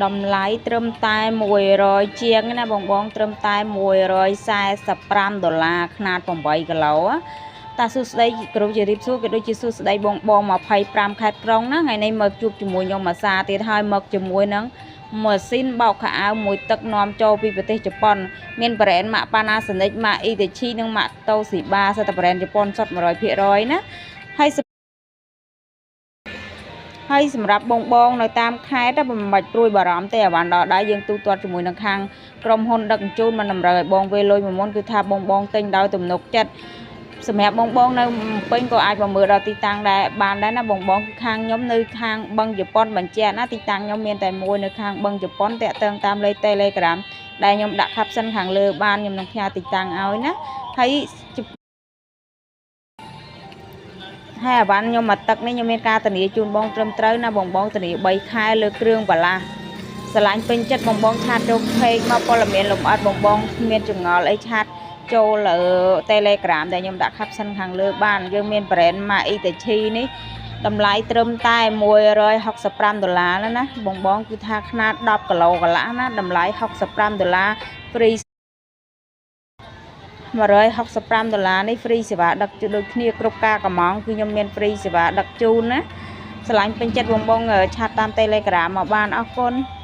តម្លៃត្រឹមតែ100ជាងណាបងបង ត្រឹមតែ145ដុល្លារ ខ្នាត8គីឡូ។ តាសួស្តីគ្រប់ ជារៀបសួរ ក៏ដូចជាសួស្តីបងបង25ខេត្តក្រុងណា។ ថ្ងៃនេះមកជួបជាមួយខ្ញុំអាសាទៀតហើយ មកជាមួយនឹងម៉ាស៊ីនបោកខោអាវមួយទឹកនាំចូលពីប្រទេសជប៉ុន មានប្រេនម៉ាក់ Panasonic ម៉ាក់ Hitachi និងម៉ាក់ Toshiba សុទ្ធតែប្រេនជប៉ុនសុទ្ធ100%ណា។ ហើយសម្រាប់បងបងនៅតាមខេត្តមិនបាច់ព្រួយបារម្ភទេ អាវ៉ាន់ដល់ដៃយើងទូទាត់ជាមួយនឹងខាងក្រុមហ៊ុនដឹកជញ្ជូន មិនតម្រូវឲ្យបងវេលុយមួយមុន គឺថាបងបងទិញដោយទំនុកចិត្ត។ សម្រាប់បងបងនៅពេញក៏អាចមកមើលដល់ទីតាំងដែរបានដែរណាបងបង គឺខាងខ្ញុំនៅខាងបឹងជប៉ុន បញ្ជាក់ណា ទីតាំងខ្ញុំមានតែមួយនៅខាងបឹងជប៉ុន។ តាក់ទងតាមលេខ Telegram ដែលខ្ញុំដាក់ caption ខាងលើបាន ខ្ញុំនឹងផ្ញើទីតាំងឲ្យណា។ ហើយអាវ៉ាន់ខ្ញុំមកទឹកនេះ ខ្ញុំមានការធានាជូនបងត្រឹមត្រូវណាបងបង ធានា3ខែលើគ្រឿងបន្លាស់។ ស្រឡាញ់ពេញចិត្តបងបង chat ចូល page មកព័ត៌មានលម្អិត បងបងមានចម្ងល់អី chat ចូល Telegram ដែលខ្ញុំដាក់ caption ខាងលើបាន។ យើងមាន brand ម៉ាក Hitachi នេះ តម្លៃត្រឹមតែ165ដុល្លារណាបងបង គឺថាខ្នាត10គីឡូកន្លះណា តម្លៃ65ដុល្លារ free 165ដុល្លារនេះ free សេវាដឹកជូនដូចគ្នា គ្រប់ការកំងគឺខ្ញុំមាន free សេវាដឹកជូនណា។ ស្រឡាញ់ពេញចិត្តបងបង chat តាម Telegram មកបាន។ អរគុណ។